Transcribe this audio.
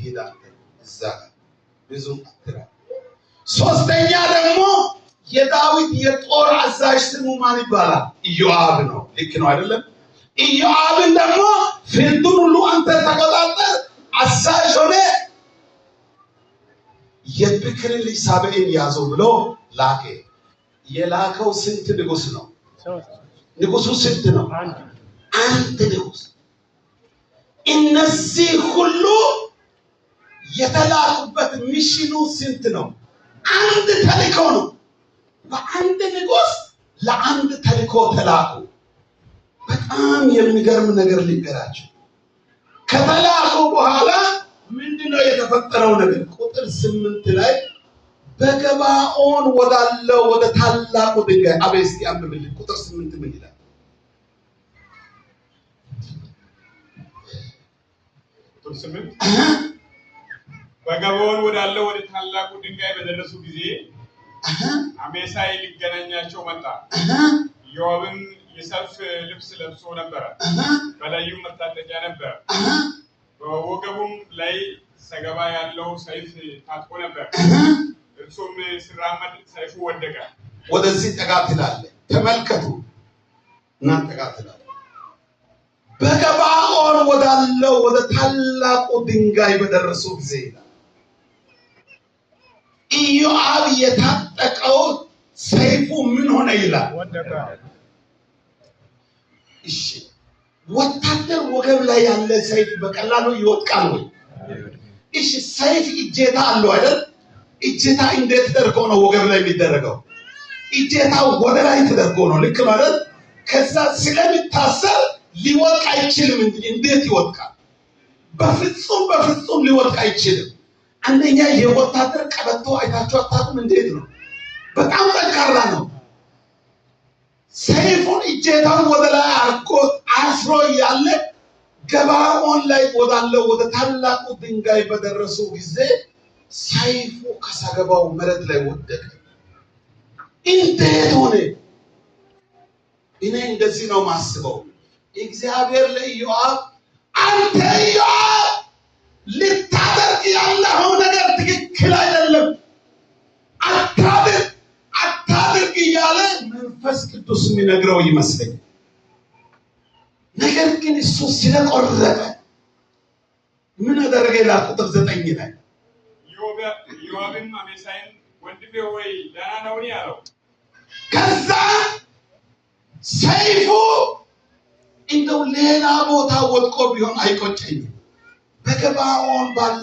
ሂድ አንተ እዛ ጋር ብዙም አትራቅ። ሶስተኛ ደግሞ የዳዊት የጦር አዛዥ ስሙ ማን ይባላል? ኢዮአብ ነው። ልክ ነው አይደለም? ኢዮአብን ደግሞ field ኡን ሁሉ አንተ ተቆጣጠር፣ አዛዥ ሆነ የብክርን ልጅ ሳቤዔን ያዘው ብሎ ላከ። የላከው ስንት ንጉስ ነው? ንጉሱ ስንት ነው? አንድ ንጉስ። እነዚህ ሁሉ የተላኩበት mission ኑ ስንት ነው? አንድ ተልእኮ ነው። በአንድ ንጉስ ለአንድ ተልእኮ ተላኩ። በጣም የሚገርም ነገር ልንገራችሁ። ከተላኩ በኋላ ምንድነው የተፈጠረው ነገር? ቁጥር 8 ላይ በገባኦን ወዳለው ወደ ታላቁ ድንጋይ አቤ እስቲ አንብብልን። ቁጥር 8 ምን ይላል? ቁጥር 8 በገባኦን ወዳለው ወደ ታላቁ ድንጋይ በደረሱ ጊዜ አሜሳይ ሊገናኛቸው መጣ። ኢዮአብም የሰልፍ ልብስ ለብሶ ነበረ፣ በላዩም መታጠቂያ ነበር፣ በወገቡም ላይ ሰገባ ያለው ሰይፍ ታጥቆ ነበር። እርሱም ሲራመድ ሰይፉ ወደቀ። ወደዚህ ጠጋ ትላለህ። ተመልከቱ እና ጠጋ ትላለህ። በገባኦን ወዳለው ወደ ታላቁ ድንጋይ በደረሱ ጊዜ ይላል ኢዮአብ የታጠቀው ሰይፉ ምን ሆነ ይላል። እሺ ወታደር ወገብ ላይ ያለ ሰይፍ በቀላሉ ይወድቃል ወይ? እሺ ሰይፍ እጀታ አለው አይደል? እጀታ እንዴት ተደርጎ ነው ወገብ ላይ የሚደረገው? እጀታው ወደ ላይ ተደርጎ ነው። ልክ ማለት ከዛ ስለሚታሰር ሊወድቅ አይችልም። እንግዲህ እንዴት ይወድቃል? በፍጹም በፍጹም ሊወድቅ አይችልም። አንደኛ የወታደር ቀበቶ አይታችሁ አታውቁም? እንዴት ነው? በጣም ጠንካራ ነው። ሰይፉን እጀታውን ወደ ላይ አድርጎ አስሮ እያለ ገባኦን ላይ ወዳለው ወደ ታላቁ ድንጋይ በደረሱ ጊዜ ሰይፉ ከሰገባው መሬት ላይ ወደቀ። እንዴት ሆነ? እኔ እንደዚህ ነው ማስበው። እግዚአብሔር ለኢዮአብ አንተ ኢዮአብ ልታደርግ ያለኸው ነገር ትክክል አይደለም፣ አታድርግ አታድርግ እያለ መንፈስ ቅዱስ የሚነግረው ይመስለኛል። ነገር ግን እሱ ስለቆረጠ ምን አደረገ ይላል ቁጥር 9 ላይ ኢዮአብም አሜሳይን ወንድሜ ሆይ ደህና ነውን? አለው። ከዛ ሰይፉ እንደው ሌላ ቦታ ወድቆ ቢሆን አይቆጨኝም። በገባኦን ባለው